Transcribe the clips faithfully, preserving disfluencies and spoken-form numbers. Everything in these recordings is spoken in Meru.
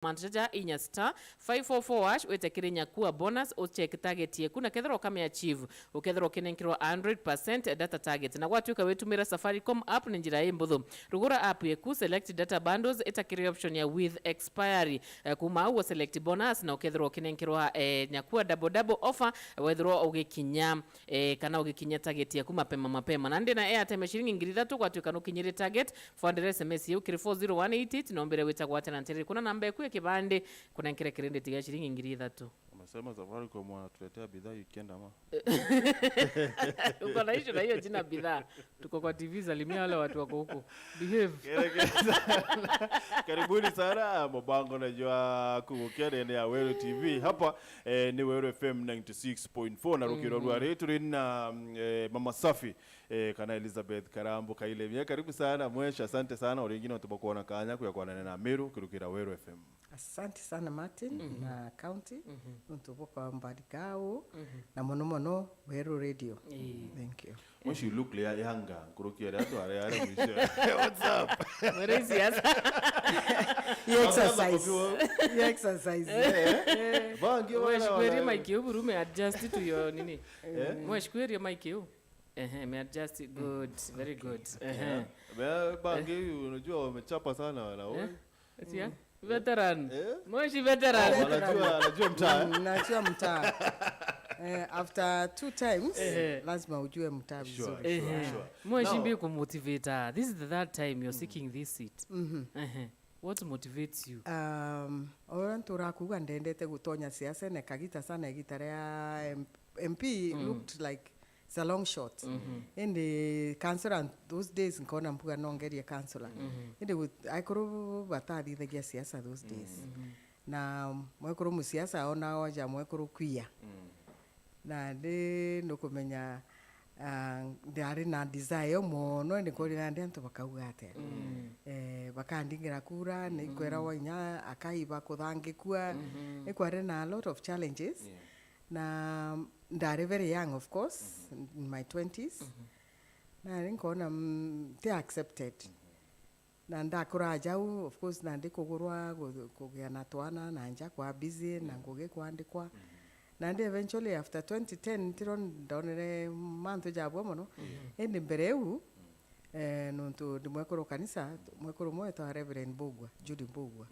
mantu jaja inya star five four four hash, wite kiri Nyakua bonus, ucheck target yeku, na kethira ukame achieve, ukethira ukinenkerwa hundred percent data target. Na gwatuika witumira Safaricom app, ni njira imbuthu. Rugura app yeku, select data bundles, ita kiri option ya with expiry. Eh, kuma au, select bonus, na ukethirwa ukinenkerwa, eh, Nyakua double double offer, wethirwa ugikinya, eh, kana ugikinya target yaku mapema mapema. Na ndi na airtime ya ciringi ngiri ithatu, gwatuika nukinyire target, fondere S M S iu kiri four zero one eight eight, na umbire wita gwatana nterere. Kuna namba yaku ya kibandi, kunenkere credit ya ciringi ngiri ithatu. Umesema Safaricom wanatuletea bidhaa ikienda ma? Uko na issue na hiyo jina bidhaa. Tuko kwa T V, salimia wale watu wako huko. Behave. Kere, kere sana. Karibuni sana, mubango najua kugukia ndene ya Weru T V. Hapa, eh, ni Weru F M ninety six point four na rukiro rwa ri turi na, mm, eh, Mama Safi, eh, kana Elizabeth Karambu Kailemia. Karibu sana, Mwesh, asante sana. Uringi no tubakuona kanya kuya kwanene na Miru, kirukira Weru F M. Asante sana Martin na County, nontu bwa kwamba rikau, na mono mono Weru Radio. Thank you. Mwesh, you look le-, younger, nkuruki aria twari aria mwisho. What's up? Mwere siasa. You exercise. You exercise. Eh? Bangi wala, wala. Mwesh, kweri mic iu buru, me adjust to your nini? Eh? Mwesh, kweri mic iu. Ehe, me adjust. Good, very good. Ehe. Be-, bangi, unajua wamechapa sana wala, oi. Sia? Veteran. Eh? Mweshi veteran. Oh, anajua, anajua mtaa, eh? Mm, najua mtaa. Eh, after two times, lazima ujue mtaa vizuri. Sure, sure, sure. Mweshi mbi kumotivator. This is the third time you're seeking this seat. Ehe. What motivates you? Um, ora nturakuga ndendete gutonya siasa ne kagita sana igita ria M-, M P looked like it's a long shot. Indi councillor those days nkona mbuga nongerie councillor. Indi gu-, aikuru batathithagia siasa those days. Na mwekuru musiasa ona oja mwekuru kwia. Na ndi nukumenya, ah, ndari na desire yo mono, indi nkori nandi antu bakauga atia. Eh, bakandingira kura, ni kwera wa inya akai bakuthangikua. Ni kwari na a lot of challenges. Na ndari very young, of course, in my twenties. Nari nkona, mm, ti accepted. Na ndakura jau, of course, nandi kugurwa, gu-, kugia na twana, na nja kwa busy, na ngugi kwandikwa. Nandi eventually after twenty ten, ntiro ndonere mantu jabua mono. Indi mbere iu, eh, nontu ndi mwekuru kanisa, mwekuru umwe wetwa Reverend Mbugua, Judy Mbugua.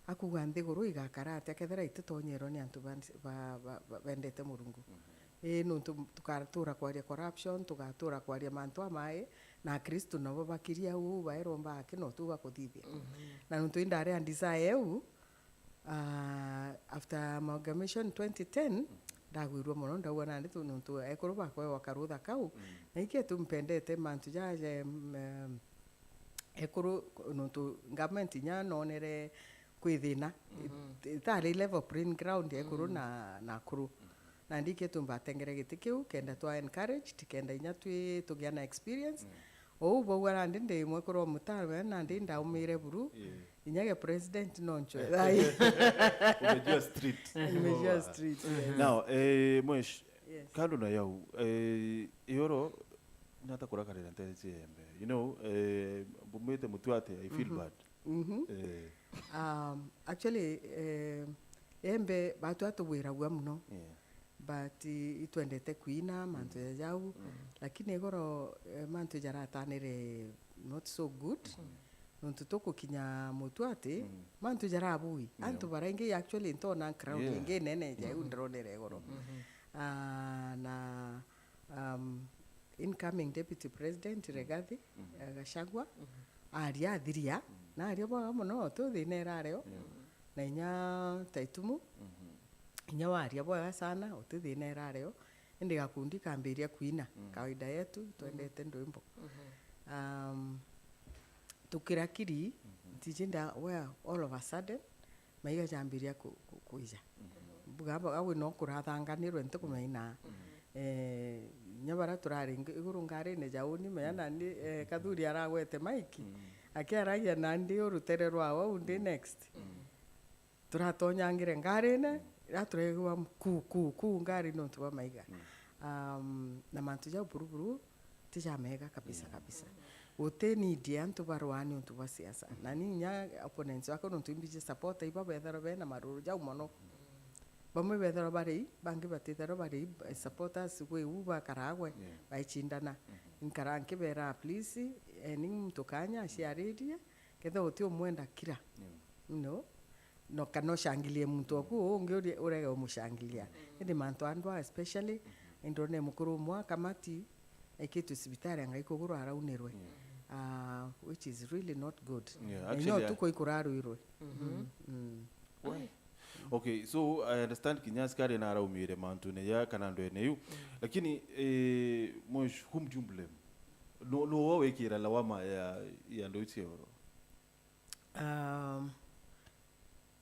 Akuga nthiguru igakara atia kethira ititonyerwa ni antu ba, ba, ba, ba, bendete Murungu? Ii, nontu tugatura kwaria corruption, tugatura kwaria mantu amai, na Akristu nabo bakiria uu baeromba aki no tu bakuthithia. Na nontu indari a desire eu, ah, after amalgamation twenty ten, ndagwirua mono, ndauga nandi tu nontu ekuru bakwa bakarutha kau, na ikio tu mpendete mantu ja, ja, em, em, ekuru, nontu government inya nonere kwi thina. It-, itari level playing ground ekuru na, na akuru. Na ndikio tu mbatengere giti kiu, kenda twa encouraged, kenda inya twi tugia na experience. Ou bauga nandi ndi mwekuru wa mutaro, nandi ndaumire buru. Inya gia president no nchwe thai. Umejua street. Nimejua street, yes. Now, eh, Mwesh, kando na yau, eh, ioro nata kurakarira ntete cia Embe. You know, eh, mbumite mutu ati, I feel bad. Eh. Um, actually, eh, Embe batu atugwiragua muno. Yeah. But, eh, itwendete kwina, mantu ja jau. Lakini igoro, eh, mantu jaratanire not so good. Nontu tukukinya mutu ati, mantu jarabui. Antu baraingi actually ntona crowd ingi nene ja iu ndironere igoro. Ah, na, um, incoming deputy president Rigathi, eh, Gachagua, aria athiria, na aria bwega muno, uti thina irareo. Na inya Taitumu, inya waria bwega sana, uti thina irareo. Indi gakundi kambiria kwina, kawaida yetu, twendete ndwimbo. Um, tukirakiri, ntiji nda, where all of a sudden, maiga jambiria ku-, ku-, kwija. Mbuga, mbuga, gwe no kurathanganirwe, ntikumenya. Eh, inya baria turari ng-, iguru ngarine ja uni, menya nandi, eh, Kathuri aragwete maiki, akiaragia nandi urutere rwa wau ndi next. Turatonyangire ngarine, ira turegwa ku, ku, ku ngari nontu bwa maiga. Um, na mantu jau buruburu, ti jamega kabisa, kabisa. Guti need ya antu barwaa niuntu bwa siasa. Na ni inya opponents bakwa nontu imbiji supporter iba betharwa bena maruru jau mono. Bamwe betharwa bari, bangi batitharwa bari, eh, supporters gwi u bakaragwe, yeah, baicindana. Mhm. Nkara nkibera, please, eni muntu kanya aciaririe, ketha uti umwenda kira. Yeah. No. No, kana ucangilie muntu oku, uu ungi uri-, urege umucangilia. Mm. Indi mantu a ndwaa especially, mm-hmm, indone mukuru umwe akamati, aikitwe cibitari, angai kuguru araunirwe. Yeah. Ah, which is really not good. Yeah, na inya actually, utuku ikurarwirwe. Mm-hmm. Mm. Mm. Why? Okay, so I understand kinya askari na araumire mantune ya kana ndwene yu. Mm. Lakini, eh, Mosh, whom do you blame? No, no, we wikira lawama ya, ya ndu icio? Um,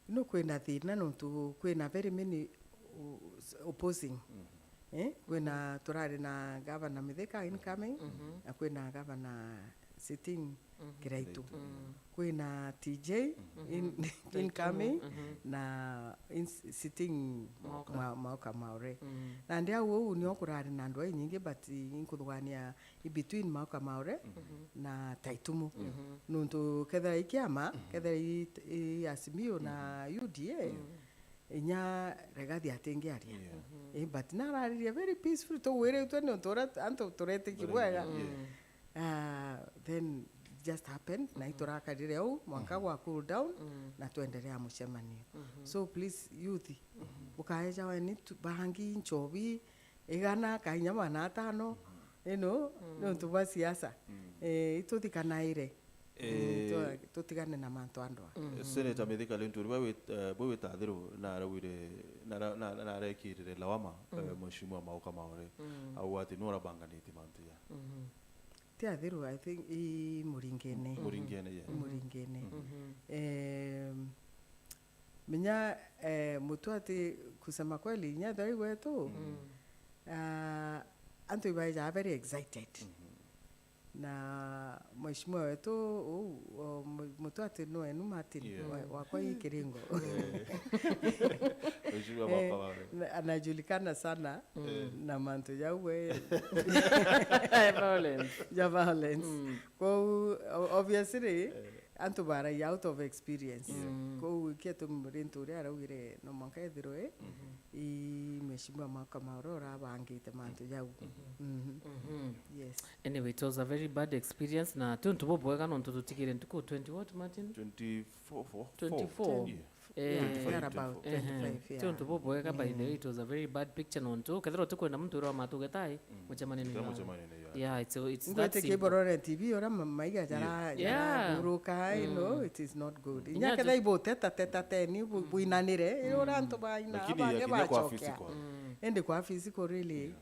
no kwina thina nontu kwina very many o-, opposing. Mhm. Eh, kwina, turari na Governor Mithika incoming, mhm, na kwina Governor sitting, mhm, Kiraitu. Kiraitu. Mm. Kwina T J, mhm, in-, Kiraitu, incoming, mhm, na in-, sitting Mauka. Ma-, Mauka Maore. Mm. Na ndi au uu nio kurari na andu ainyingi, but inkuthugania i between Mauka Maore, mhm, na Taitumu. Mhm. Nontu kethira i kiama, mhm, kethira i, i Azimio na, mhm, U D A, mhm, inya Rigathi atingiaria. Yeah. Mhm. Eh, but nararirie very peacefully, tugwiritwe nontu uria antu turetikia bwega. Yeah. Ah, then just happened, na, mhm, iturakarire au mwanka, mhm, gwa cool down, mm, na twenderea mucemanio. Mhm. So please, youth, mhm, bukaeja weni tu-, bangi, nchobi, igana, kainya magana atano, mhm, you know, mm, nontu bwa siasa. Mm. Eh, ituthikanaire. Eh, mm, tu-, tutigane na mantu a ndwaa. Mm. Senator Mithika Linturi, we wit-, eh, bwe wita Athiru, na araugire, na ara-, na, na arekirire lawama, mm, eh, Mheshimiwa Mauka Maore. Mm. Au ati nwe urabanganitie mantu ya. Mhm. Ti Athiru, I think, i Muringene. Muringene, yeah. I Muringene. Mhm. Em, Menya, eh, mutu ati, kusema kweli, inya thai gwetu, mm, ah, antu ibaeja very excited. Mhm. Na mheshimiwa wetu uu, o, mu-, mutu ati no enu Martin, yeah, wa-, wakwa i Kiringo. Eh. Mheshimiwa, eh, wakwa wawe. Na-, anajulikana sana, mm, na mantu jau we. Violence. Ja violence. Mm. Kou, o-, obviously, eh. Antu baragia out of experience. Yeah. Mm. Kou ikio tu rintu uria araugire no mwanka ethirwe, mhm, i mheshimiwa Mauka Maore urabangite mantu jau. Mhm. Mhm. Mhm. Yes. Anyway, it was a very bad experience, na ti untu bubwega nontu tutigire ntuku twenty what, Martin? Twenty-four, four, four. Twenty-four. Yeah. Eh, twenty-five, thereabout, twenty-four. Ehe. Twenty-five, yeah. Ti untu bubwega, by the way, it was a very bad picture nontu kethirwa utikwenda muntu uria wamatugetai, mm, mucemanio-ini nao. Mucemanio-ini, yeah. Yeah, it's, it's that simple. Ngwitikia iborore T V uria ma-, maiga jara-, yeah, jaraburuka, you know, mm, it is not good. Inya inya ketha ju- ibuteta, teta teni, bu-, mm, buinanire, mm, uria antu baina, lakini bangi yakinya kwa bacokia. Physical. Mm. Indi kwa physical, really, yeah,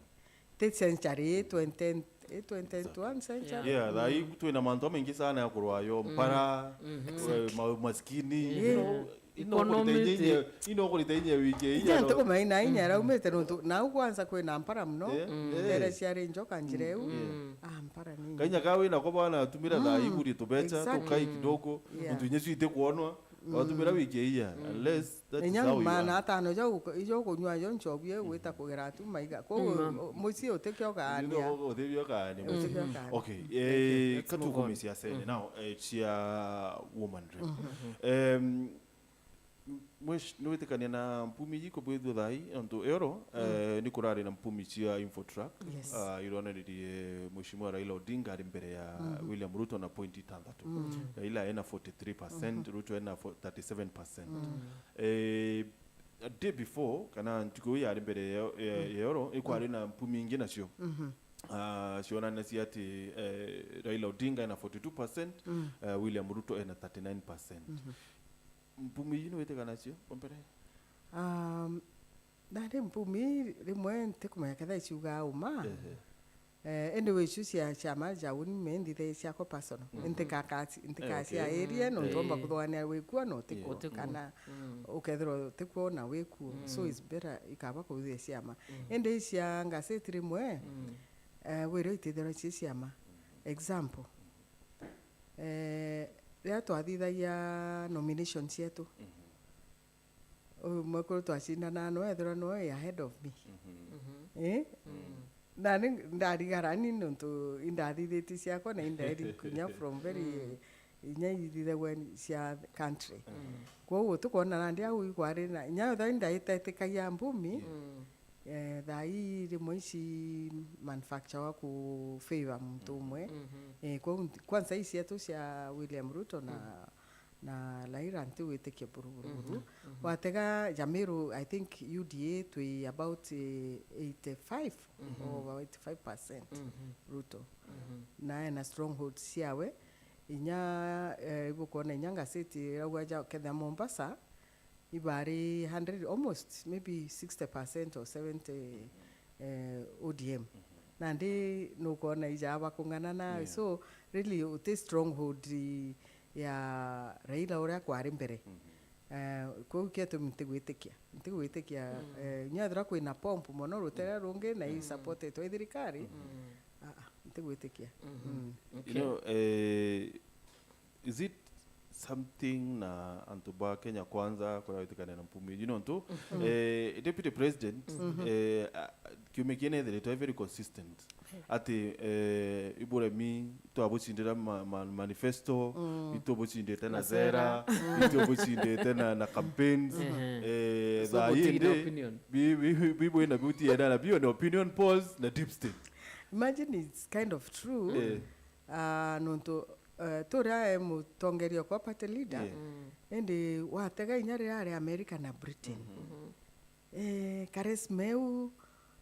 ti century, twenty, eh, twenty-one century. Yeah. Yeah, thaa ii twina mantu jamaingi sana ya kurwa yo, mm, mpara, mm-hmm, eh, ma-, maskini, yeah, you know, ino kurita inya, ino kurita inya wiki inya. Inya no. Ntukumaina inya, mm, raumite nontu, nau kwanza kwina mpara muno. Yeah, mm, yeah. Mbere ciari njoka njira iu. Mm. Ah, mpara ni. Kainya ka wina ko bwana atumira thaa ii, mm, kuri tubecha, exactly, tukai kidogo, yeah, nontu inya cio itikwonwa. Mm. Watumira wiki iya, mm, unless that is how you are. Inya maana atano jau, ijo kunywa jo nchobi iu gwita kugera tu maiga. Koguo, mm, o, mucii utikio kaania. Utikio kaania. Utikio kaania. Okay, eh, let's move on. Katukumisia sene now, eh, cia woman rep. Mm-hmm. Em, Mwesh-, niwitikania na mpumi iji kubwithua thaa ii? Nontu Eoro, mm, eh, ni kurari na mpumi cia Infotrak. Yes. Ah, ironanirie Mheshimiwa Raila Odinga ari mbere ya, mhm, William Ruto na pointi ithanthatu. Mm. Raila ena forty-three percent, mhm, Ruto ena fo-, thirty-seven percent. Mm. Eh, a day before, kana ntuku iu yari mbere ya, ya, mm, ya Eoro, ikwari, mm, na mpumi ingi nacio. Mhm. Ah, cionanagia ati, eh, Raila Odinga ena forty-two percent, mm, eh, William Ruto ena thirty-nine percent. Mhm. Mpumi iji niwitikana cio kwa mbere? Um, nari mpumi rimwe ntikumenya kethira iciugaa uma. Ehe. Eh, indi wi icio cia ciama ja uni me ndithe ciakwa personal. Mhm. Ntikaka-, eh, okay, ntikaciairie, mm, nontu omba, eh, kuthugania wikuo na utikuo, yeah, utikuo, kana, mm, ukethirwa utikuo na wikuo. Mm. So it's better ikaba kuthithia ciama. Mm. Indi cia ngaseti rimwe, mm, eh, wire itithirwa ci ciama. Example, eh, riria twathithagia nomination cietu, mhm, uyu mwekuru twacindana no ethirwa no e ahead of me. Mhm. Mhm. Eh? Mm. Nani ndarigara ni nontu indathithitie ciakwa na indairi kinya from very inya ithithagwa cia country. Kwou tukwona nandi au ikwari na inya thaa indaititikagia mbumi. Eh, thaa ii rimwe ici manufacture wa ku favor muntu umwe. Eh, kwou nti- kwanza ii cietu cia William Ruto na na Raila ntigwitikia buru buru buru. Watega Jamiru, I think U D A twi about eh, eighty-five over eighty-five percent Ruto. Na ena strongholds ciawe inya eh, ibukwona inya ngaseti irauga ja kethia Mombasa ibari hundred, almost maybe sixty percent or seventy eh, O D M. Nandi nukwona ija bakung'ana nawe. So really uti stronghold ya Raila uria kwari mbere. Eh, kwou kio gitumi ntigwitikia ntigwitikia eh, inya ethira kwina pomp mono rutere rungi na i supportitwe i thirikari. Ah, ah, ntigwitikia. Mm. You know, eh, is it something na antu ba Kenya Kwanza kuria witikania na mpumi? You know, ntu eh, deputy president eh, a- kiumia kii nethiritwe very consistent ati eh, iburemi twabucindira ma, ma, manifesto itubucindite na zera itubucindite na, na campaigns. Eh, so thaa ii guti na ndi opinion. Bi- bi- bi- bwina biu ti ena na bio ni opinion polls na deep state. Imagine it's kind of true. Eh. Ah, nontu eh, turia e mutongeria okwa party leader. Yeah. Indi watega inya riria ari America na Britain eh, karesma iu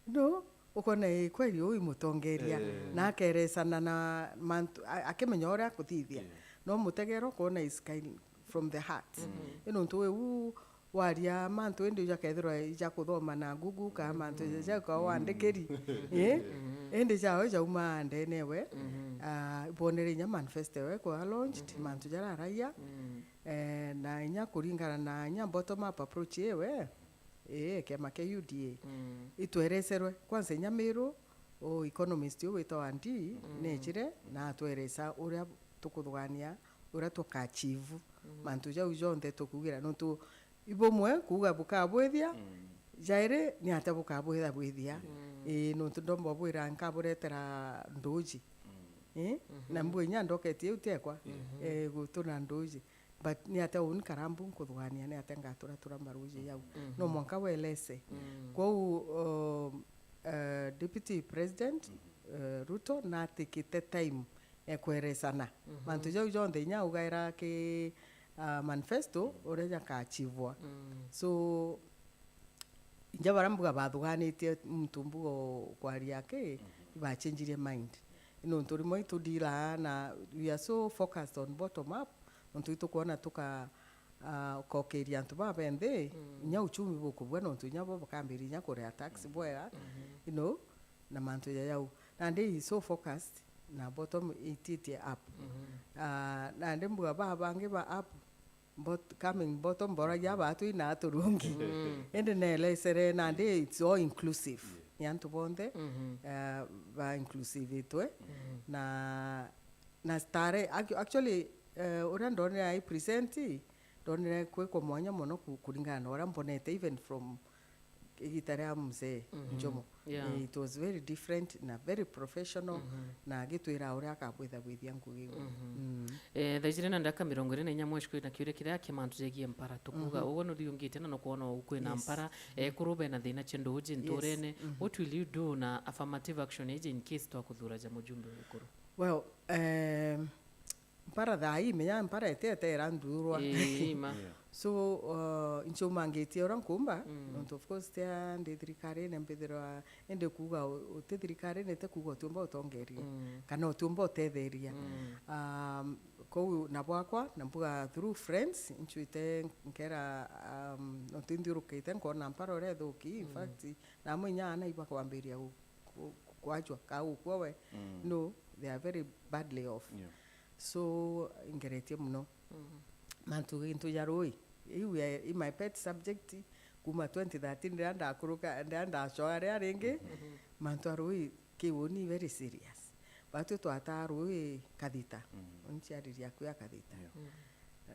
no ukona ii kweli uu imutongeria na akeresana na mantu a- akimenya uria akuthithia. No mutegera ukona is kind from the heart. Ii nontu uu waria mantu indi jakethirwa ja kuthoma na Google kana mantu ja ja kwa wandikiri. Eh? Indi jao jauma ndene we ah, bonere inya manifesto we kwa launched mantu jara araia. Eh, na inya kuringana na inya bottom up approach iwe. Ii kiama kia U D A itwerecerwe kwanza inya Miru, u economist u witwa Wandi nejire na atweresa uria tukuthugania uria tuka achieve mantu jau jonthe tukugira nontu ibumwe kuuga bukabwithia jairi ni atia bukabwitha bwithia. Ii nontu ndomba bwira nkaburetera nduji. Ii na mbu inya ndoketie iu tiekwa eh, gutuna nduji. But ni atia uni karambu nkuthugania ni atia ngaturatura maruji jau. No mwanka welese. Kwou uh, uh, deputy president uh, Ruto natikite time ekweresana mantu jau jonthe inya ugaira ki uh, manifesto uria jakachivwa. So inya baria mbuga bathuganitie muntu mbuga kwaria aki ibachenjirie mind. Nontu rimwe itudilaa na we are so focused on bottom up nontu itukwona tuka uh, kokeria antu baba nthi inya uchumi bukubua nontu inya bo bakambiria inya kuria tax bwega you know na mantu ja jau nandi is so focused na bottom ititie up. Ah, nandi mbuga baa bangi ba up bot, coming bottom boragia baa twina turungi indi nelesere nandi it's all inclusive ni antu bonthe ah, ba inclusive itwe na na stare actu- actually eh, uria ndonire ai present ndonire kwikwa mwanya mono ku- kuringana na uria mbonete even from igita ria mzee Njomo. Yeah. Eh, it was very different na very professional na agitwira uria akabwithagwithia ngugi iu. Eh, thaa ijiri na ndaka mirongo iri na inya mweshi kwina kiuria kiria kia mantu jegie mpara tukuga uguo nuriungite na nukwona uu kwina mpara ekuru bena thina cia nduuji nturene. What will you do na affirmative action iji in case twakuthura ja mujumbe wikuru? Well, eh, mpara thaa ii menya mpara etete iranthurwa. Ii, ima. So uh, ncumangitie uria nkumba nontu of course tia ndi thirikarine mbithirwa indi kuuga u- uti thirikarine ti kuuga utiumba utongeria kana utiumba utetheria. Um, kou na bwakwa na mbuga through friends nchuite nkera um, nontu nthiurukite nkona mpara uria ithuki in fact na amwe inya ana ibakwambiria gu- ku- kwajwa ka gukua we no they are very badly off. Yeah. So ingeretie muno mantu gintu ja rui iu ya- i my pet subject kuma twenty thirteen riria ndakuruka riria ndacoa ria ringi mantu a rui kiuni very serious. Batwi twataa rui kathita unciariri aku ya kathita. Yeah.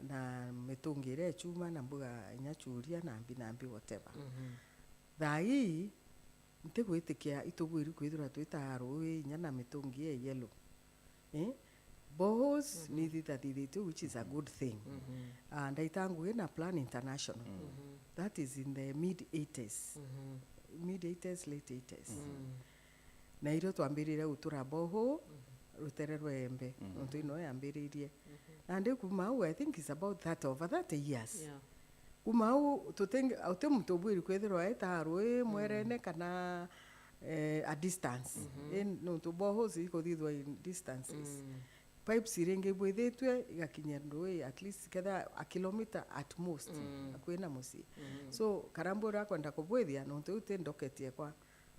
Na mitungi iria icuma na mbuga inya churia na mbi na mbi whatever. Thaa ii Ntigwitikia itugwiri kwithirwa twita rui inya na mitungi ya yellow. Eh? Boreholes ni thithathithitue, which is a good thing. Ah, ndaita ngugi na Plan International. That is in the mid eighties. Mid eighties, late eighties. Na irio twambirire gutura borehole rutere rwa Embe, nontu ino yambiririe. Nandi kuma au, I think it's about thirty, over thirty years. Yeah. Kuma au, tuti, uti muntu ubwiri kwithirwa eta rui mwerene kana, eh, a distance. Eh, nontu boreholes ikuthithwa in distances. Pipes iringi ibwithitue igakinya ndui at least ketha a kilometer at most, akui na mucii. So, Karambu uria akwenda kubwithia, nontu iu ti ndoketie kwa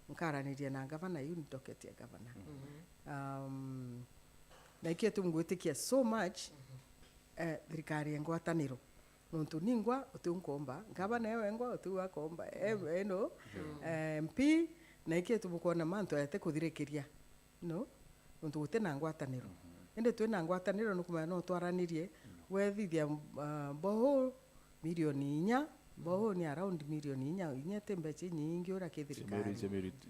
nkaranirie na gavana, iu ndoketie gavana. Um, na ikio tu ngwitikia so much, eh, thirikari ya ngwataniro. Nontu ningwa utiu nkomba, gavana ewe ngwa utiu akomba, e-, eno, eh, M P, na ikio tu bukwona mantu yate kuthirikiria. No? Nontu guti na ngwataniro. Indi twi na ngwataniro ni kumenya no twaranirie, wethithia, uh, borehole milioni inya, borehole ni around milioni inya, inya ti mbeca inyingi uria ki thirikari.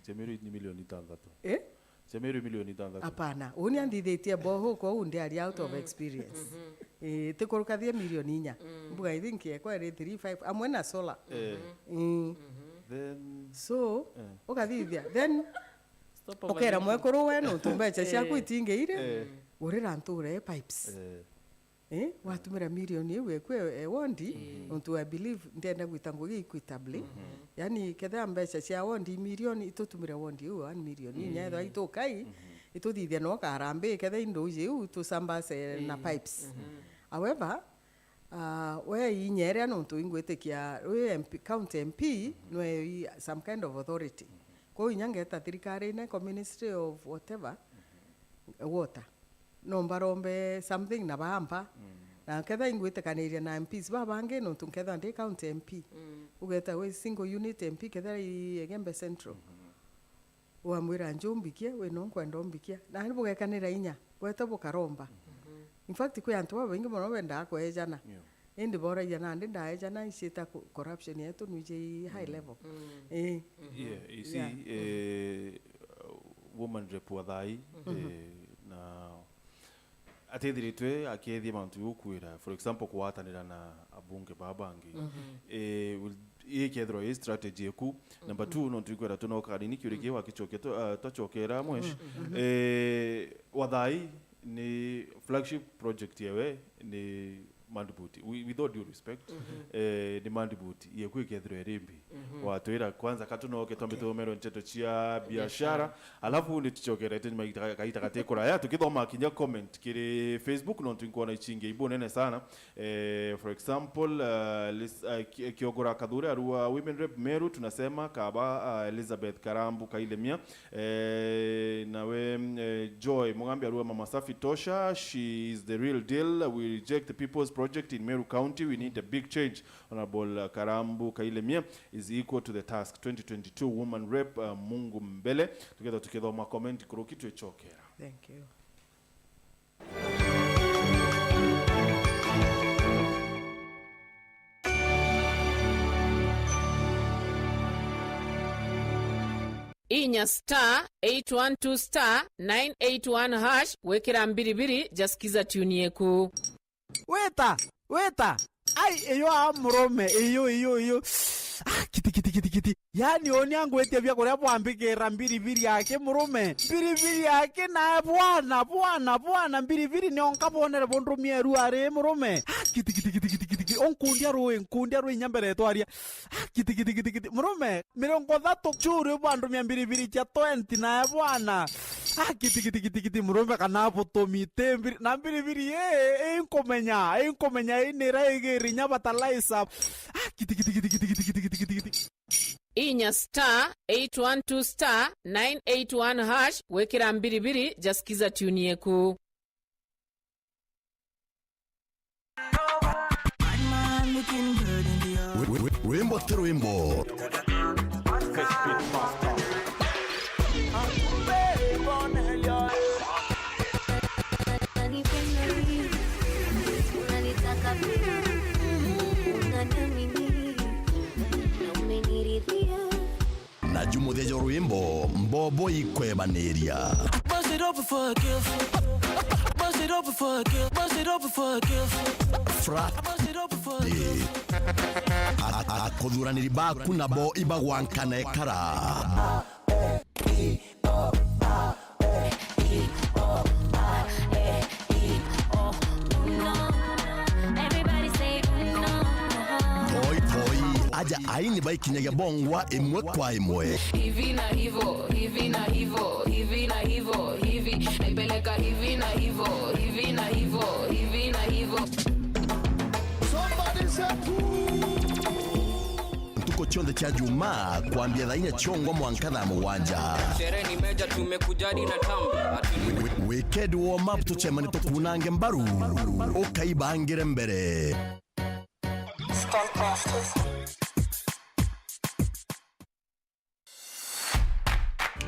Cia Meru ni milioni itantatu. Eh? Cia Meru milioni itantatu. Hapana, uni anthithitie borehole, kwou ndiaria out of experience. Eh, tikurukathie milioni inya. Mbuga, I think, ekwa iri three five, amwe na solar. Eh. Mm. Then So, ukathithia. Then, ukera mwekuru we, nontu mbeca ciaku itingiire, gurira nture pipes. Eh, watumira milioni iu eku e, e wondi, nontu I believe ndenda gwita ngugi equitably. Yani, kethira mbeca cia wondi milioni, itutumire wondi iu one million. Inya ethwa itukai, ituthithia no karambi, kethira indo iu tusambaze na pipes. However, Ah, we inya iria nontu ingwitikia wi M P, county M P, nwe i-, some kind of authority. Kwou inya ngeta thirikarine, kwa ministry of whatever, water. No mbarombe something na baamba. Na ketha ingwitikaniria na M Ps babangi, nontu nketha ndi county M P. Ugeta wi single unit M P, ketha i Igembe Central. Wamwira, "Nju mbikie, wi no nkwenda umbikia." Nani bugekanira inya, bweta bukaromba. In fact, kwi antu babaingi mono bendaa kweejana. Yeah. Indi boragia, "Nandi ndaejana, iciita co-, corruption yetu nwiji i high level." Ii. Yeah, you see, eh, woman rep wa thai, eh, na atithiritwe akiethia mantu jukwira, for example, kugwatanira na abunge baa bangi. Eh, will, ii kethirwa ii strategy eku. Number two, nontu ikwenda tunoka nini kiuri kii wakicokia tu, ah, twacokera mwesh. Eh, wa thai ni flagship project yewe ni Madbuti. Wi-, with all due respect, eh, ni Madbuti yeku ikethirwa iri mbi. Watwira kwanza katunoke twambe tumerwe nteto cia biashara. Alafu ni tucokerete nyuma kaita, kaita gati kuraya, tukithoma kinya comment kiri Facebook, nontu inkwona ichingi ibunene sana. Eh, for example, uh, Lis-, uh, Ki-, Kiogora Kathure arua Women Rep Meru, tunasema kaba, uh, Elizabeth Karambu Kailemia. Eh, nawe, eh, Joy Mugambi arua Mama Safi Tosha, she is the real deal. We reject the people's project in Meru County. We need a big change. Honorable, uh, Karambu Kailemia is equal to the task. Twenty twenty-two Woman Rep, uh, Mungu Mbele. Tuketha tukithoma comment kuruki twicokera. Thank you. Inya star eight one two star nine eight one hash gwikira mbiribiri ja Skiza tune yeku. Weta, weta. Ai, iyo a murume, iyo, iyo, iyo. Ah, kiti, kiti, kiti, kiti. Yaani, uni angwitia biakuria bwambikira mbiribiri yake murume. Mbiribiri yake nae bwana, bwana, bwana, mbiribiri nio nkabonere bundumia eru ari murume. Ah, kiti, kiti, kiti, kiti, kiti, kiti. Unkundia rui, nkundia rui inya mbere twaria. Ah, kiti, kiti, kiti, kiti. Murume, mirongo ithatu churi bwandumia mbiribiri cia twenty nae bwana. Ah, kiti, kiti, kiti, kiti, murume kana butumi ti mbiri-, na mbiribiri ii, ii nkumenya, ii nkumenya ii nira igiri inya fertilizer. Ah, kiti, kiti, kiti. Inya star eight one two star nine eight one hash gwikira mbiribiri ja Skiza tune yeku. Rwi-, rwi-, rwimbo ti rwimbo. Unanipenda hivi, unanitaka pia, unaniamini, na umeniridhia. Aju muthia jwa rwimbo, mbobo ikwebaniria. Bust it open for a gift. Bust it open for a gift. Bust it open for a gift. Fra- Bust it open for a gift. A- a- Akuthuraniri baku nabo ibagwankana ekara. Toi, toi, aja aini baikinyagia bongwa imwe kwa imwe. Hivi na hivo, hivi na hivo, hivi na hivo, hivi. Naipeleka hivi na hivo, hivi na hivo, hivi na hivo. Somebody say, "Poo!" Ntuku cionthe cia Jumaa, kwambia thaa inya ciongwa mwanka thaa mugwanja. Sherehe ni meja, tumekuja hadi na tamba. Wi-, wi-, weekend warm up, tucemanie tukunange mbaru, ukaibangire mbere.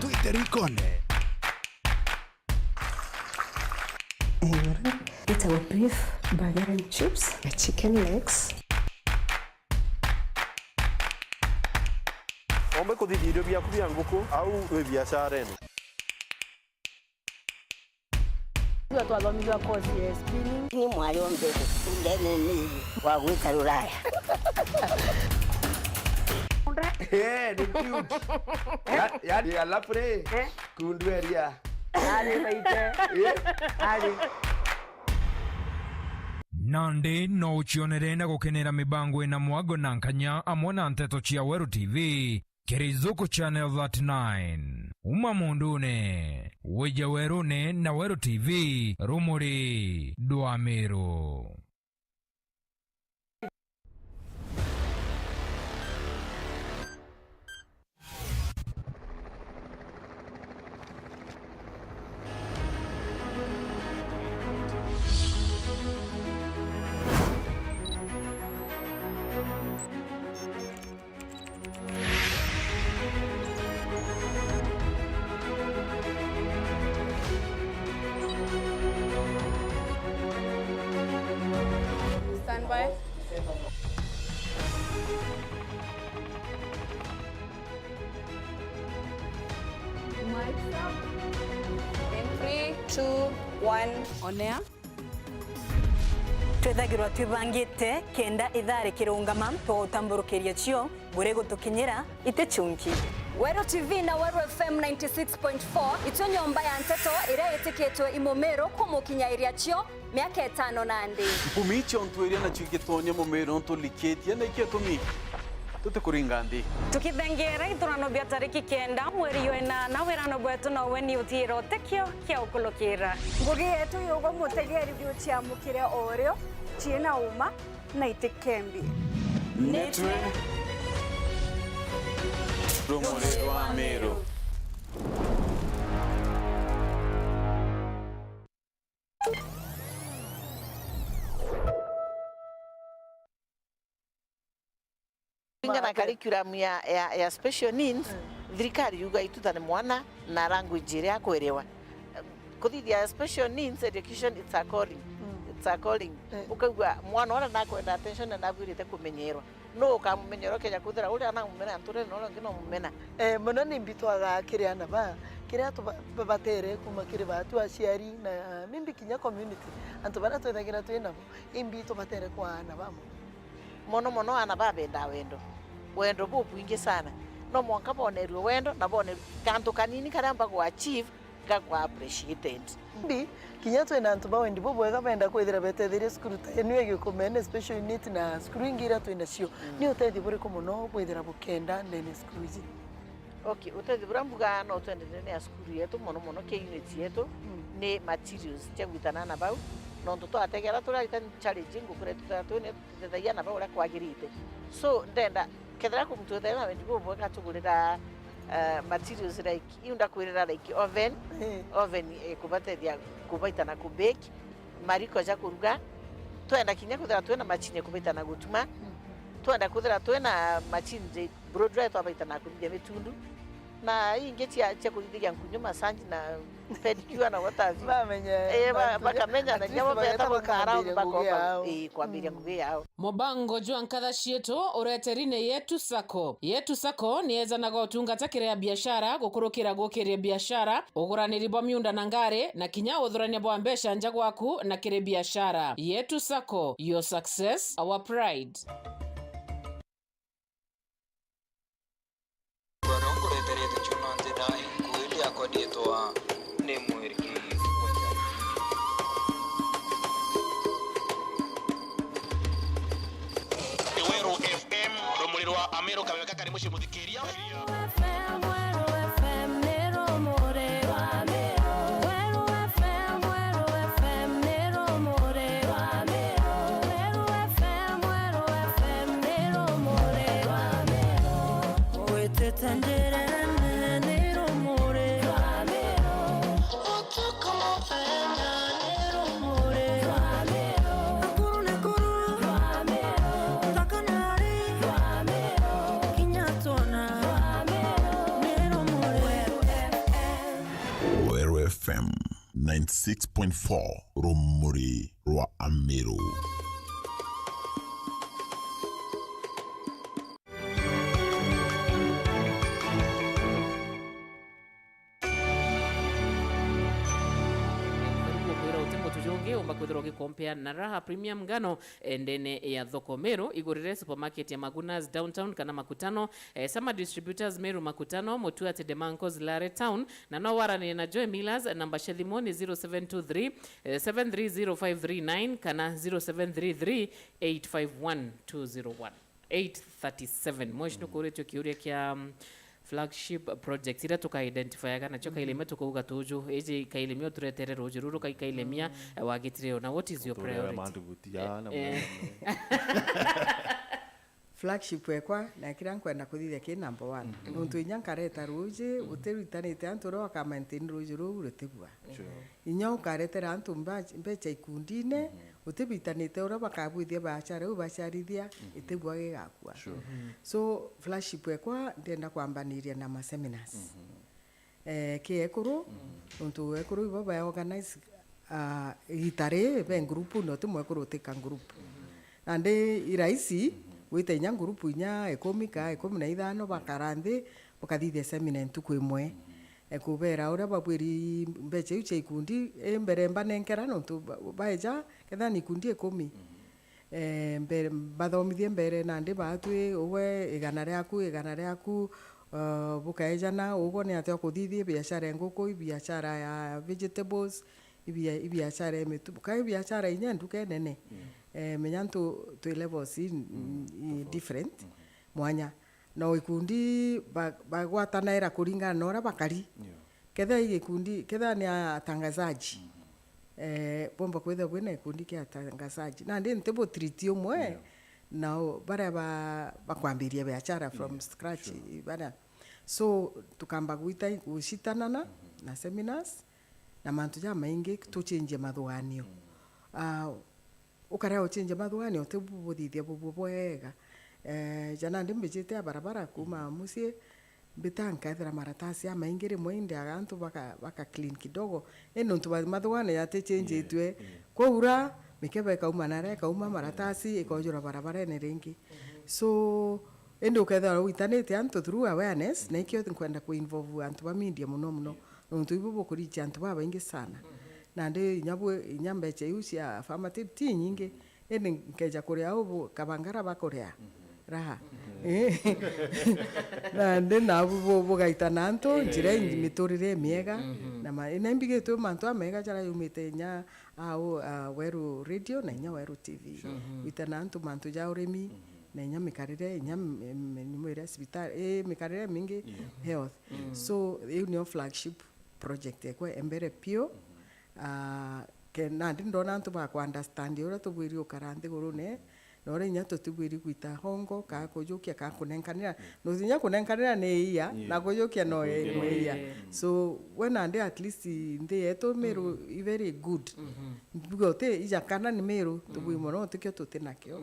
Twite rikone. Itagwo beef burger and chips, chicken legs. Ombe kuthithia irio biaku bia nguku au wi biacara ino? Twa twathomithua course ya spinning. Ni mwari ombe ndene ni wa gwita Ruraya. Eh, ni cute. Ya, ya, ya lapre. Eh? Kundu eria. Ari baite. Eh? Ari. Nandi no ucionere na gukenera mibango ina mwago na nkanya amwe na nteto cia Weru T V. Kiri Zuku Channel thirty-nine. Uma mundune, wije werune na Weru T V, rumuri dwa Meru. Stand by. Mics up. In three, two, one. On air. Twithagirwa twibangite kenda ithaa rikirungama, twagutamburukiria cio buri gutukinyira iti chunki. Weru T V na Weru F M ninety six point four itwe nyomba ya nteto iria itikitwe i Mumiru kumukinyairia cio miaka itano nandi. Mpumi ciontu iria nacio igitonya Mumiru tulikitie, na ikio tumi tutikuringa nthi. Tukithengeera ithurano bia tariki kenda mweri jwa inana, wirano bwetu nowe ni uthiira utikio kia ukulukira. Ngugi yetu yugwa mutegeeri biu ciamukire o rio, ciina uma na itikembi. Nitwe rumuri rwa Meru. Kulingana na curriculum ya, ya, ya special needs, mm, thirikari yuga ituthane mwana na language iria akwerewa. Kuthithia special needs education, it's a calling. Mm. It's a calling. Eh. Ukaigua mwana uria nakwenda attention na nagwirite kumenyerwa. No ukamumenyera ukeja kwithira uria anamumena nturene na uria ungi no mumena. Eh, mono ni mbitwaga kiri ana ba, kiria tuba-, babatere kuma kiri batu aciari na, ah, maybe kinya community. Antu baria twithagira twi nabo, imbi tubatere kwa ana ba mono. Mono mono ana babendaa wendo. Wendo bubwingi sana. No mwanka bonerue wendo na bonerue kantu kanini karia mbagu achieve, gakwa appreciated. Mbi, kinya twina antu ba wendi bubwega benda kwithira betetheria cukuru ta inu ya Giukumene, special unit na cukuru ingi iria twinacio. Mm. Ni utethio buriku mono bwithira bukenda ndene ya cukuru iji? Okay, utethio buria mbuga no twende ndene ya cukuru yetu, mono mono ki unit yetu, mm, ni materials cia gwitana na bau. Nontu twategera turarita challenge ngukure tutatu ni tutethagia na bau uria kwagirite. So, ndenda kethira ku muntu wethira na wendi bubwega tugurira, eh, materials like Iu ndakwirira like oven, eh, oven ikubatethia kubaita na ku bake, mariko ja kuruga. Twenda kinya kwithira twina machine ikubaita na gutuma. Mhm. Twenda kwithira twina machine ja blow dryer twabaita na kuthithia mitundu. Na ingi cia, cia kuthithiria nkunyu, massage na pedicure na what have you. Bamenye, eh, ba-, bakamenya na nyabo beta boka around bakoka, eh, kwambiria ngugi yao. Mubango jwa nkatha cietu ureteri ni Yetu Sacco. Yetu Sacco ni ejanaga utungata kiri a biashara, gukurukira gukiria biashara, uguraniri bwa miunda na ngari, na kinya uthurania bwa mbeca nja gwaku na kiri biashara. Yetu Sacco, your success, our pride. Uria nkureterete ciuma nthina, ikuiri riakwa riitwa ni Mwirigi. Weru F M, rumuri rwa Amiru, kameme ka kari mucii muthikiria. Weru F M, Weru F M, ni rumuri rwa Amiru. Weru F M, Weru F M, ni rumuri rwa Amiru. Weru F M, Weru F M, ni rumuri rwa Amiru. Witite njirene ni rumuri rwa Amiru. Utuku muthenya ni rumuri rwa Amiru. Nakuru, Nakuru, Tharaka Nithi, kinya Twona, ni rumuri. Weru F M ninety six point four, rumuri rwa Amiru. Kwira uti mutu jungi umba kwithirwa ugikompea na Raha Premium Ngano, eh, ndene ya thoko Meru, igurire supermarket ya Magunas Downtown kana Makutano, eh, Sama Distributors Meru Makutano, Mutuati Demancos Lare Town, na no waranie na Joy Millers, namba cia thimu ni zero seven two three, eh, seven three zero five three nine kana zero seven three three eight five one two zero one. Eight thirty-seven. Mweshi nukuritio kiuria kia, um, flagship project iria tuka identifyaga nacio, kailemia tukauga tuju, iji kailemia uturetere ruji ruru, kai kailemia, eh, wa gitirio. Na what is your priority? Mandubuti ya na eh, mwana. Flagship ekwa na kiria nkwenda kuthithia ki number one. Nontu inya nkareta ruji, utiritanite antu uria waka maintain ruji ruu rutigua. Sure. Inya ukaretera antu mba-, mbecha ikundine, utibitanite uria bakabwithia biachara iu baciarithia, itigua gigakua. Sure. So, flagship ekwa ndenda kwambaniria na ma seminars. Eh, ki ekuru, nontu ekuru ibo ba organize, ah, igita ri, be group, no ti mwekuru utika group. Nandi i rahisi, gwita inya group inya ikumi ka ikumi na ithano bakara nthi, bakathithia seminar ntuku imwe. E, kubera uria babwiri mbecha iu cia ikundi, i mbere mbanenkera, nontu ba-, baeja, kethira ni ikundi ikumi. Eh, mbere, mbathomithie mbere, nandi baatwi, ugwe igana riaku, igana riaku, eh, bukaejana, ugwe ni atia ukuthithia biashara ya nguku, i biashara ya vegetables, i bia-, i biashara ya mitu-, ka i biashara inya nduka inene. Eh, menya ntu twi levels i, i different, mwanya. No ikundi ba-, bagwatanaira kuringana na uria bakari. Kethira i gikundi, kethira ni atangazaji, eh, bomba kwithirwa bwina gikundi kia atangazaji. Nandi nti bu treat umwe na u-, baria ba-, bakwambiria biashara from scratch, baria. So, tukamba gwita, gucitanana na seminars, na mantu jamaingi, tuchenjie mathuganio. Ah, ukarea uchenjia mathuganio, uti bu-, buthithia bubwo bwega. Eh, jana ndi mbijite a barabara kuuma mucii, mbita nkethira maratasi jamaingi, rimwe indeaga antu baka, baka clean kidogo. Indi nontu ba-, mathuganio jatichenjitue, kwaura, mikebe ikauma naria ikauma, maratasi ikojura barabarene ringi. So, indi ukethira witanite antu through awareness, na ikio nkwenda ku involve antu ba media muno muno. Nontu ibu bukurichia antu babaingi sana. Nandi inya bu-, inya mbecha iu cia affirmative ti inyingi, indi nkeja kuria au bu-, kabangara bakuria raha. Nandi nabu bu-, bugaita na antu njira i-, miturire imiega. Na ma-, na imbigitwe mantu amega jaria yumite inya au, ah, Weru Radio na inya Weru T V. Gwita na antu mantu ja urimi, na inya mikarire, inya m-, m-, nyumo iria cibitari, ii, mikarire mingi, health. So, iu nio flagship project ekwa embere piu. Ah, ke-, nandi ndona antu bakwa understand uria tubwiri gukara nthigurune, na uria inya tutibwiri gwita hongo, kaa kujukia, kaa kunenkanira. No inya kunenkanira ni iya, na kujukia no i-, ni iya. So, we nandi at least nthi yetu Meru i very good. Mbuga uti ija kana ni Meru, tubwi mono, utikio tuti nakio.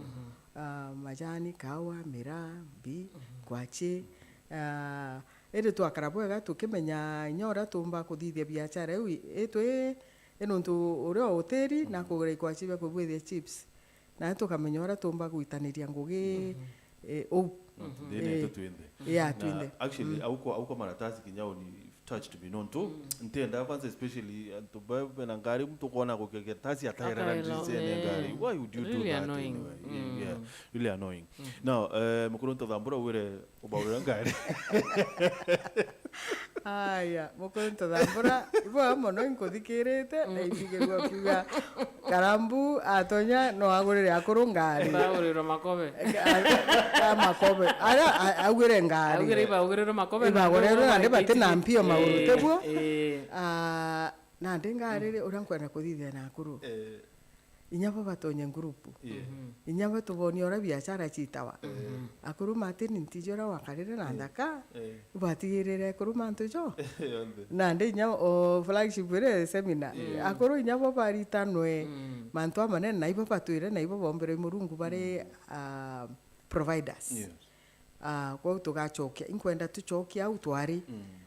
Ah, majani, kawa, miraa, mbi, kwachi, ah, Indi twakara bwega tukimenya inya uria tuumba kuthithia biachara iu i-, itwi i nuntu uria utiri na kugura ikwachi bia kubwithia chips. Na tukamenya uria tuumba gwitaniria ngugi, eh, uu. Nthini yetu twinthe. Yeah, na twinthe. Actually, au kwa, au kwa maratasi kinya uni touched me nontu ntienda kwanza, especially antu ba, bena ngari, muntu kwona gukegeta si atairera. Akaela, ndisene eh. Ngari. Why would you do that anyway? Yeah, really annoying. Now, eh, mukuru ntuthambura wire ubaurira ngari. Aya, mukuru ntuthambura, ibo mono inkuthikirite, na itigirwa kuga Karambu atonya no agurire akuru ngari. Bagurirwa makobe. A, a, makobe. Ara, a, augire ngari. Augire ibagurirwe makobe, ibagurirwe nandi bati na mpio mauru, eh, tiguo? Eh. Ah, nandi ngari ri, uria nkwenda kuthithia na akuru. Eh. Inya bo batonye ngurupu. Yeah. Inya bo tubonie uria biachara ciitawa. Eh. Akuru Martin ntiji uria wakarire na nthaka. Eh. Batigirire akuru mantu jo. Yonthe. Nandi inya o flagship iri seminar. Yeah. Akuru inya bo baritanwe mantu amanene, na ibo batwire, na ibo bombirwe i Murungu bari, ah, providers. Yes. Ah, kwou tugacokia, inkwenda tucokie au twari.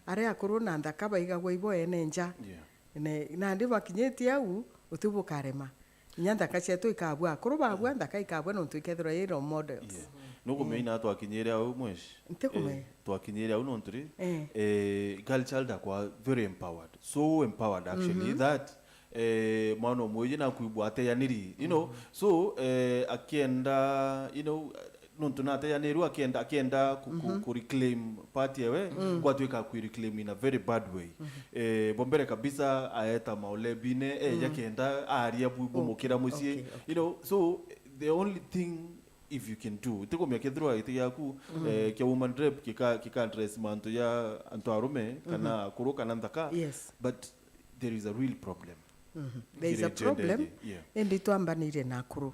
Aria akuru na nthaka baigagwa ibo ene nja. Yeah. Ne, nandi bakinyitie au, uti bukarema. Inya nthaka cietu ikabua, akuru babua, nthaka ikabua nontu ikethirwa i role models. Yeah. Nukumenya twakinyire au, mwesh? Ntikumenya. Eh, twakinyire au nontu ri, eh, girl child akwa very empowered. So empowered actually that, eh, mwana umwe uyu nakwigua ateyaniri, you know. So, eh, akienda, you know, nontu nateyanirwe akienda, akienda ku, ku, ku reclaim part yewe, gwatwika ku reclaim in a very bad way. Eh, bo mbere kabisa aeta maulebine, eh, yakenda aria bu, bumukira mucii. Okay, okay. You know, so the only thing if you can do, tikumia kethirwa giti giaku, eh, kia woman rep kika, kika address mantu ya antu arume, kana akuru, kana nthaka, yes, but there is a real problem. There is a problem, yeah, indi twambanire na akuru.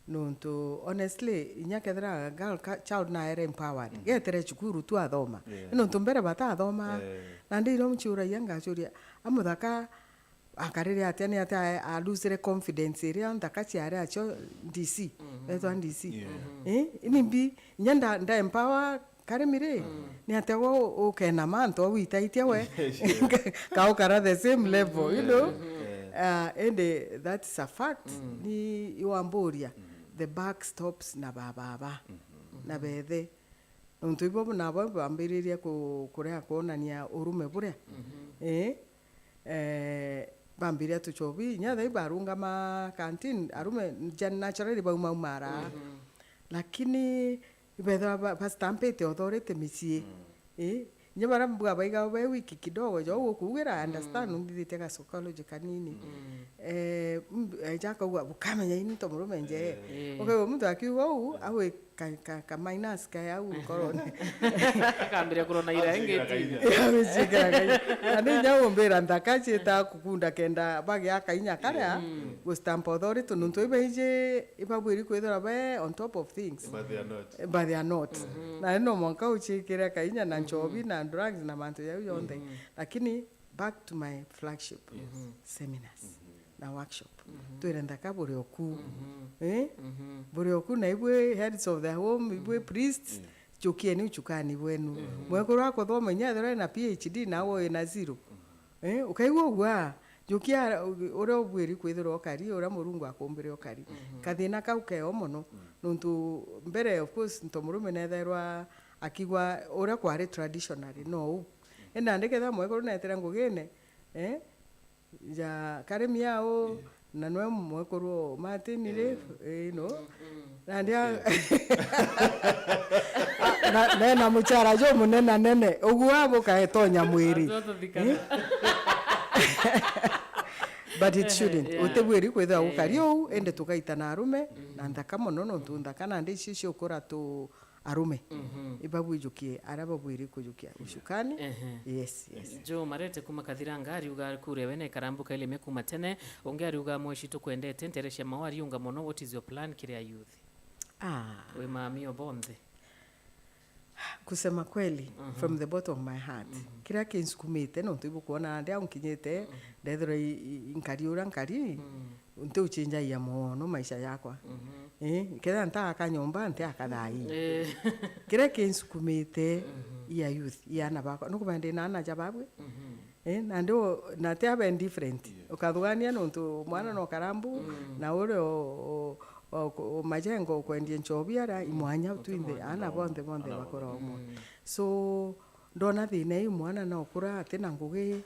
Nontu, honestly, inya kethira girl ka-, child naere empowered, getere cukuru tu athoma. Yeah. Nontu mbere batathoma. Eh. Nandi no mciuragia ngacuria, a muthaka akarire atia, ni atia a-, a losire confidence iria nthaka ciari acio D C, betwa D C. Yeah. Eh, ni mbi, inya nda, nda empower Karimi ri, ni atia gwe u-, ukenama antu au itaitia we? Ka ukara the same level, you know? Yeah. Ah, indi that's a fact. Ni iwamburia, the buck stops na bababa, na bethe. Nontu ibo nabo bambiririe ku-, kurea kwonania urume buria. Eh? Eh, bambiria tuchobi, inya thaa ibarungama canteen, arume ja-, naturally baumaumara. Lakini ibethwa ba-, bastampite authority micii. Eh, inya baria mbua baiga be wiki kidogo, jo gukuugira, I understand, umbithitie ga psychology kanini. Eh, mb-, eh, ja akauga, "Bukamenya ini nto murume nje." Eh. Ukauga muntu akiuga uu, awi ka, ka, ka minus ka au nkorone. Akambiria kurona ira ingi. Akambiria kurona ira. Andi inya umbira nthaka ciita kukunda kenda bagia kainya karia, gu stamp authority, nontu ibaiji ibabwiri kwithirwa be on top of things. But they are not. But they are not. Na no mwanka uciikire kainya na nchobi na drugs na mantu jau jonthe. Lakini back to my flagship seminars na workshop. Twire nthaka buri oku. Eh? Buri oku na ibwe heads of the home, ibwe priests, jukieni uchukani bwenu. Mwekuru akuthoma inya ethirwa ena P H D na we wina zero. Eh? Ukaigua ugua, jukia uria ubwiri kwithirwa ukari, uria Murungu akumbire ukari. Kathina kau keo mono. Nontu mbere, of course, nto murume netherwa akigwa uria kwari traditionally, no u. Indi nandi kethira mwekuru netire ngugine, eh? Ja Karimi au, na nwe mwekuru Martin ri, eh, no. Nandi a-, na, na ena muchara jo munene nene. Uguo abuka etonya mwiri. Antu atuthikana. Eh? But it shouldn't. Yeah. Utibwiri kwithirwa gukari uu, indi tugaita na arume, na nthaka mono, nontu nthaka nandi icio ciukura tu arume. Ibabwijukie aria babwiri kujukia ucukani. Yes, yes. Joe Marete kuma Kathiranga ariuga kure we na ikarambuka ilime kuma tene. Ungi ariuga, "Mweshi tukwendete, ntere cia mau ariunga mono, what is your plan kiri a youth?" Ah. Wi mami o bonthe. Kusema kweli, from the bottom of my heart, kiria kinsukumite, nontu ibukwona ndi au nkinyite, ndethirwa i-, i-, nkari uria nkari, ntiuchinjagia mono maisha yakwa. Eh, kethira ntaaka nyomba, ntiaka thaa ii. Eh. Kiria kinsukumite, ya youth, ya ana bakwa. Nukumenya ndina ana ja babwi? Eh, na ndio, na ti abe different. Yes. Ukathugania nontu mwana no karambu, na ure o, o, o, o majengo ukwendie nchobi ara, imwanya twinthe, ana bonthe, bonthe bakora umwe. So, ndona thina iu mwana no kura ati na ngugi,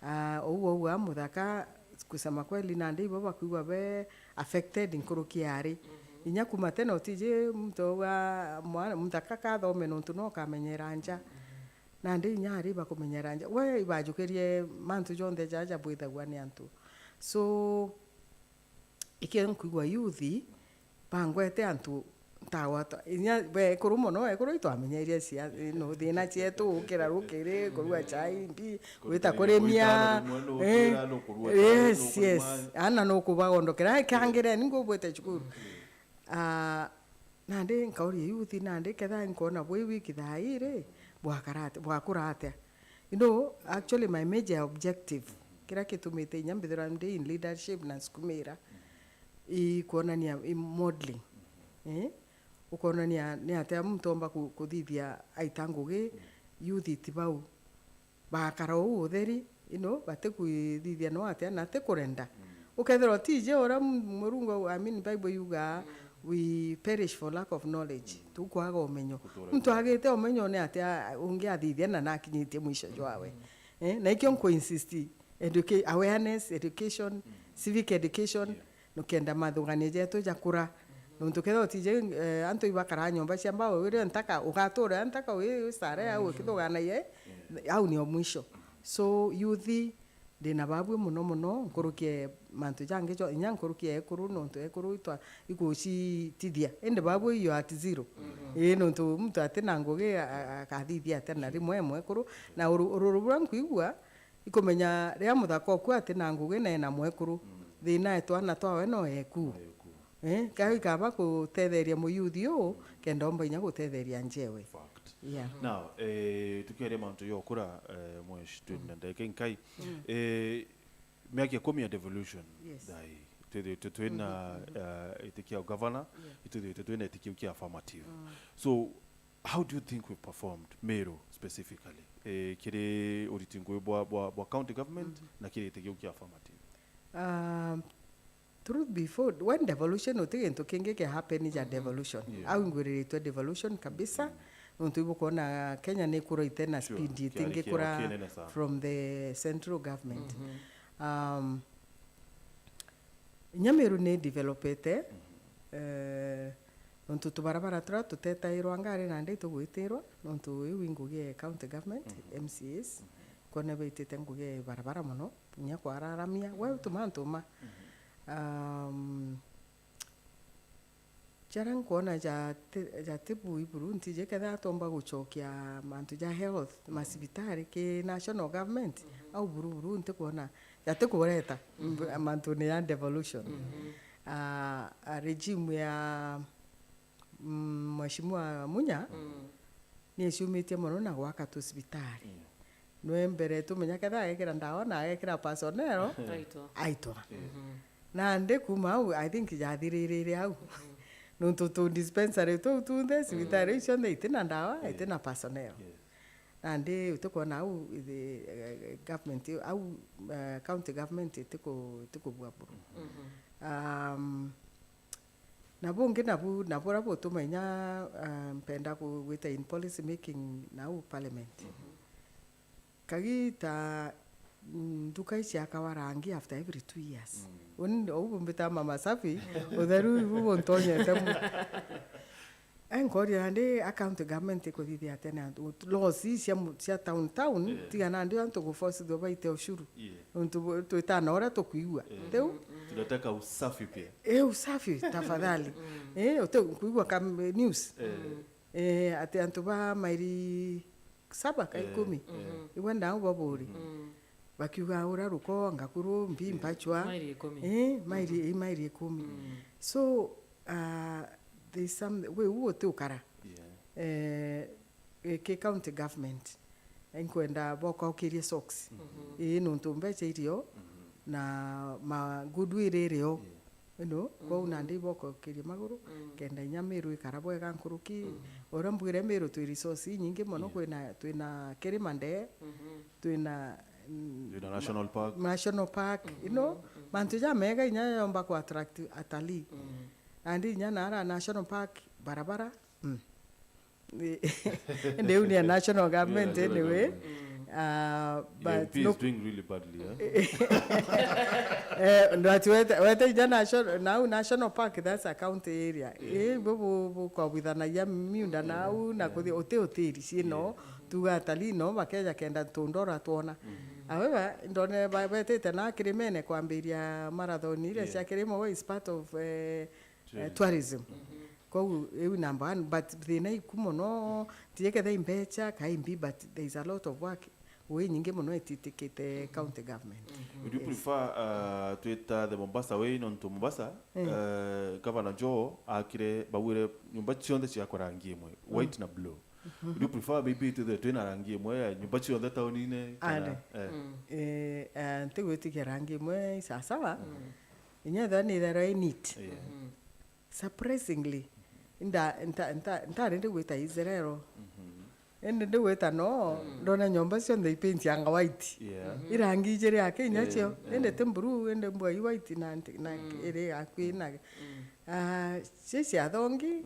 ah, ou, ou a muthaka, kusema kweli, nandi ibo bakwigua be affected nkuruki ari. Inya kuma tene utiji muntu auga mwana, muthaka kathome nontu no kamenyera nja. Nandi inya ari bakumenyera nja. We ibajukirie mantu jonthe jaja bwithagua ni antu. So, ikio nkwigua youth, bangwete antu ntagwata. Inya bekuru mono, ekuru itwamenyerie cia, no thina cietu, ukira rukiri, kurua chai, mbi, gwita kurimia, eh, yes, yes. Ana nukubagondokera, kangire ni ngubwite cukuru. Ah, nandi nkauria youth, nandi ketha nkona bwi wiki thaa ii ri, bwakara atia, bwakura atia? You know, actually my major objective, kiria kitumite inya mbithirwa ndi in leadership na nsukumira, i kuonania, i modeling. Eh? Ukonania ni atia muntu omba ku-, kuthithia aita ngugi, youth ti bau. Bakara uu utheri, you know, batikwithithia no atia na ti kurenda. Ukethirwa tiji uria mu-, Murungu, I mean, Bible yugaa, "We perish for lack of knowledge." Tukwaga umenyo. Muntu agite umenyo ni atia ungi athithia na nakinyitie mwisho jwawe? Eh, na ikio nku insist, educa-, awareness, education, civic education, nukenda mathugania jetu jakura. Nontu kethira utiji, eh, antu ibakara nyomba cia mbao, wire ntaka, ugatura ntaka wi, wi sare au ukithuganagia, eh, au nio mwisho. So, youth, ndina babwi mono mono, nkuruki e mantu jangi jo, inya nkuruki e ekuru, nontu ekuru itwa, ikucitithia. Indi babwi you are at zero. Ii, nontu muntu ati na ngugi, a-, a-, akathithia atia na rimwe e mwekuru. Na uru-, ururu buria nkwigua, ikumenya riria muthaka oku ati na ngugi na ena mwekuru, thina e twana twawe no eku. Eh, ka ikaba gutetheria muyuthi uu, kenda omba inya gutetheria njewe. Fact. Yeah. Now, eh, tukiaria mantu ya ukura, eh, mweshi, twina ndagika inkai. Eh, miaka ikumi ya devolution, yes, thai, twithirite twina, eh, itikia governor, yeah, itwithirite twina itikia kia affirmative. So, how do you think we performed, Meru specifically, eh, kiri uriti ngugi bwa, bwa, bwa county government na kiri itikia kia affirmative? Um, truth be told, when devolution, uti gintu kingi kia happen ja devolution. Yeah. Au ingwiriritwe devolution kabisa. Nontu ibukwona Kenya ni ikuraite na speed itingikura from the central government. Um, Inya Meru ni developete, eh, nontu tubarabara turia tutetairwa ngari nandi itugwitirwa, nontu iu i ngugi ya county government, M C As, kwona baitite ngugi ya barabara mono, inya kwararamia, we tuma ntuma. Um, Jaria nkwona jati-, jati bui buru, ntiji kethira twomba gucokia mantu ja health, macibitari ki national government, au buru buru ntikwona jati kureta mantune ya devolution. Ah, ah, regime ya, mm, Mheshimiwa Munya, ni iciumitie mono na gwaka tucibitari. Nwe mbere tumenya ketha agekira ndawa na agekira personnel, aitwa. Aitwa. Nandi kuma au, I think jathiririre au. Nontu tu dispensary tuu tunthe, cibitari iu cionthe itina ndawa, itina personnel. Nandi utikwona au, the, eh, government, au, eh, county government itiku-, itikubua buru. Um, Na bungi nabu, na buria butuma inya, ah, mpenda ku-, gwita in policy making nau parliament. Kagita, mm, nduka iciakawa rangi after every two years. Uni, ou bumbita Mama Safi, utheru ibu buntonyete mu. Eh, nkoria nandi a county government ikuthithia atia na antu, laws cia mu-, cia town town, tiga nandi antu guforcithua baite ushuru. Nontu bu-, twitana uria tukwigua. Riu tunataka usafi pia. Eh, usafi, tafadhali. Eh, uti kuigua ka news. Eh, ati antu ba mairi saba ka ikumi. Igwe ndau baburi. Bakiuga ura ruko, ngakuru, mbi, mbachwa. Mairi ikumi. Eh, mairi, eh, mairi ikumi. So, ah, there's some, we uo ti ukara. Eh, eh, ki county government. Inkwenda bokaukirie socks. Ii, nontu mbecha irio na ma goodwill irio. You know, kwou nandi ibokokirie maguru, kenda inya Meru ikara bwega nkuruki. Uria mbwire Meru twi resource inyingi mono, kwina, twina kirima ndee, twina, mm, Twina national park. National park, you know, mantu jamega inya yomba ku attract atalii. Nandi inya nara national park, barabara, mm. Indi iu ni a national government. Yeah, national anyway government. Ah, but M P is doing really badly, eh? Eh, but wete, wete inya national, nau national park, that's a county area. Eh, bu, bu, bu kwabwithanagia miunda nau na kuthi uti utiri ciino, tuga atalii no bakeja kenda tundora twona. However, ndone ba-, betite na kirimene kwambiria marathon iria cia kirimo is part of, eh, eh, tourism. Koguo iu number one, but thina iku mono, tije ketha imbecha, ka imbi, but there is a lot of work. Wi nyingi mono ititikite county government. Would you prefer, uh, twita the Mombasa way, nontu Mombasa, uh, Governor Joe akire, bawire nyumba cionthe ciakwa rangi imwe, white na blue? Would you prefer maybe twithire twina rangi imwe ya nyumba cionthe taunine, kana, Ande. Eh, eh, ntigwitikia rangi imwe isasawa. Inya ethira ni itherwa i neat. Yeah. Surprisingly, nda-, nta-, nta-, ntari ndi gwita Israel. Indi ndi gwita no, ndona nyomba cionthe ipaintianga white. Yeah. Irangi ijiri ake inya cio. Indi ti blue, indi mbua i white na nti-, na iri akui na, ah, ci cia thongi,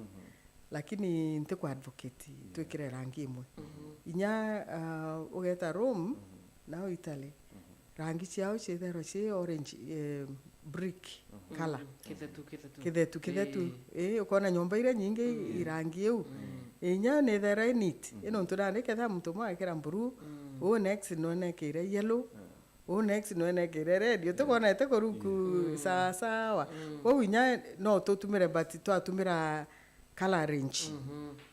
lakini nti ku advocate twikire rangi imwe. Inya, ah, ugeta Rome, nao Italy. Rangi ciao ciithairwa ci orange, eh, brick color. Kithetu, kithetu. Kithetu, kithetu. Ii, ukona nyomba iria nyingi irangi iu. Inya ni ithairwa i neat. Ii, nontu nandi ketha muntu umwe agekira blue, uu next nwenekire yellow, uu next nwenekire red. Utikwona ite kuruku sawa sawa. Kwou inya no tutumire, but twatumira color range.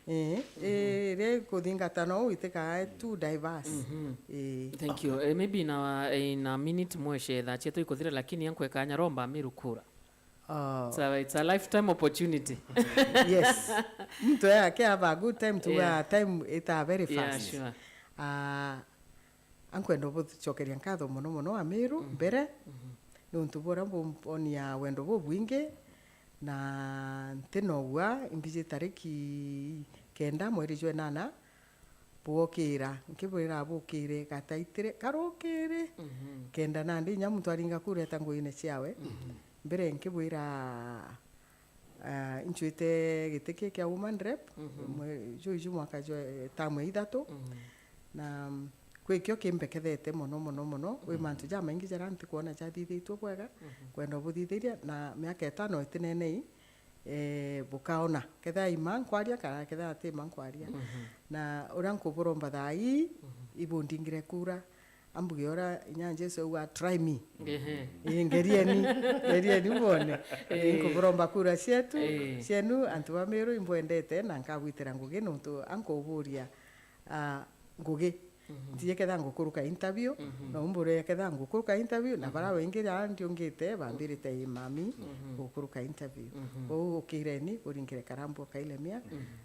Eh, eh, iria ikuthingata no witikae too diverse. Eh. Thank you. Eh, maybe in a, in a minute mweshe thaa cietu ikuthira, lakini ankweka nyaromba Meru kura. Oh. It's a, it's a lifetime opportunity. Yes. Muntu yake have a good time to, yeah, time it a very fast. Yeah, sure. Ah, Ankwenda ubucokeria nkatho mono mono Amiru mbere, nontu buria bumponia wendo bubwingi, na ntinogua imbiji tariki kenda mweri jwa inana bugokira, nkibwira bukire gataitire karukiri, kenda nandi inya muntu aringa kureta nguine ciawe. Mbere nkibwira, ah, inchwite giti ki kia woman rep, mwe-, juu juu mwaka jwa, eh, tamu ya ithatu. Na, mm, gwikio kimbekethete mono, mono, mono. Wi mantu jamaingi jaria ntikwona jathithitue bwega, kwenda ubuthithiria, na miaka itano itinenei, eh, bukaona. Kethira ima nkwaria, kana kethira ti ima nkwaria. Na uria nkuburomba thaa ii, ibundingire kura, ambuge uria inya Jesu auga, "Try me." Ehe. Ii, ngerieni, ngerieni bwone. Ii, nkuburomba kura cietu, cienu, antu ba Miru imbwendete, na nkabwitira ngugi nontu ankuburia, ah, ngugi. Ntiji ketha ngukuruka interview, no umbure ketha ngukuruka interview, na bara baingi ja ndiungite bambirite, "Ii, mami, ngukuruka interview." Kwou ukireni, uringire Karambu Kailemia,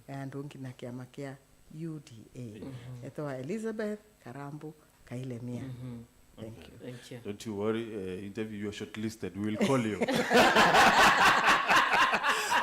eh, ndungi na kiama kia U D A. Etwa Elizabeth Karambu Kailemia. Thank you. Thank you. Don't you worry, uh, interview, you are shortlisted. We will call you.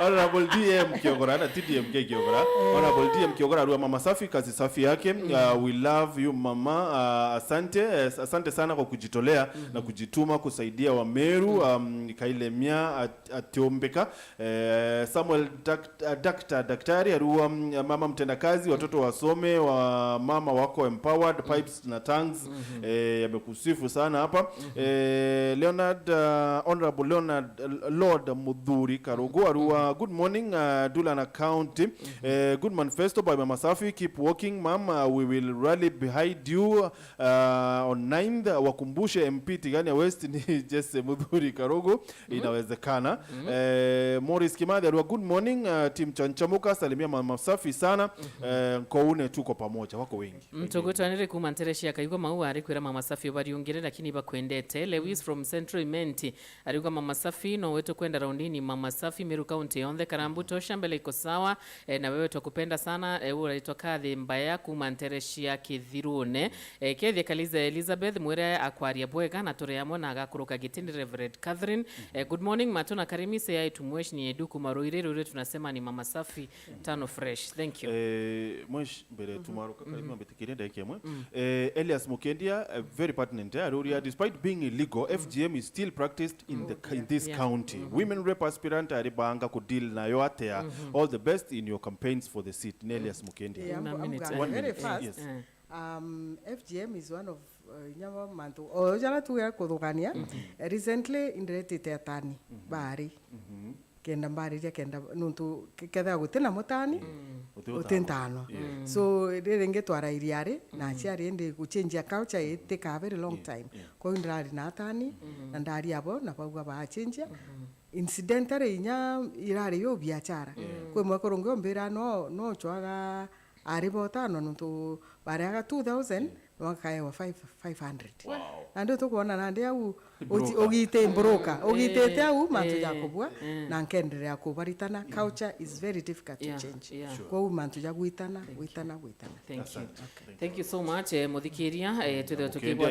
Honorable D M Kiogora, na T D M K Kiogora. Honorable D M Kiogora, arua mama safi, kazi safi yake. Uh, we love you, mama. Uh, asante, eh, asante sana kwa kujitolea na kujituma kusaidia Wameru. Um, Kailemia, at-, Atiombeka. Eh, Samuel dak-, ah, dakta-, daktari, arua, mm, mama mtendakazi, watoto wasome, wa mama wako empowered, pipes na tongues, eh, yamekusifu sana hapa. Eh, Leonard, ah, Honorable Leonard, eh, Lord Muthuri Karugu, arua, "Good morning, ah, Dula na County." Eh, "Good manifesto by Mama Safi, keep working, ma'am, ah, we will rally behind you." Ah, on ninth, wakumbushe M P Tigania West ni Jesse Muthuri Karugu, inawezekana. Eh, Morris Kimathi arua, "Good morning, ah, team Chanchamuka, salimia Mama Safi sana." Eh, Nkoune, tuko pamoja, wako wengi. Mtugutwanire kuma ntere cia Kaigwa Mau ari kwira Mama Safi ubariungire lakini bakwendete. Lewis from Central Imenti ariuga, "Mama Safi, no wetu kwenda raundini Mama Safi, Meru County." yonthe. Karambu tosha, mbele iko sawa. Eh, na wewe twakupenda sana. Eh, unaitwa Kathy Mbaya kuma Nterecia Kithirune. Eh, kethia Kaliza Elizabeth, mwire akwaria bwega na turi amwe na agakuruka gitindi, Reverend Catherine. Eh, good morning, Mato na Karimi, say hi to Mwesh ni Edu kuma Ruiri. Ruiri tunasema ni mama safi, tano fresh. Thank you. Eh, Mwesh, mbere tumaruka Karimi, mbitikirie ndagika imwe. Eh, Elias Mukendia, eh, very pertinent, eh, aruria, despite being illegal, F G M is still practiced in the, in this county. Women rep aspirant ari banga ku deal nayo atia? All the best in your campaigns for the seat. Ni Elias Mukendia. Yeah, I'm, I'm very fast. Yes. Um, F G M is one of, uh, inya mantu o jara tuge kuthugania. Recently indiretite atani bari kenda mbariria, kenda nuntu ke-, kethira guti na mutani, uti ntano. So ri ringi twarairia ari na aciari, indi guchenjia culture itikaga very long time. Kwou ndirari na atani na ndaria abo na bauga baacenjia. Incidentally inya irari yo biachara. Kwi mwekuru ungi umbira no, no chwaga ari botano nuntu bareaga two thousand, no akaewa five, five hundred. Wow. Nandi tukwona nandi au ugite broker, ugitite au mantu ja kubua, na nkenderea kubaritana. Culture is very difficult to change. Kwou mantu ja gwitana, gwitana, gwitana. Thank you. Thank you so much, eh, muthikiria, eh, twithwe tukigwata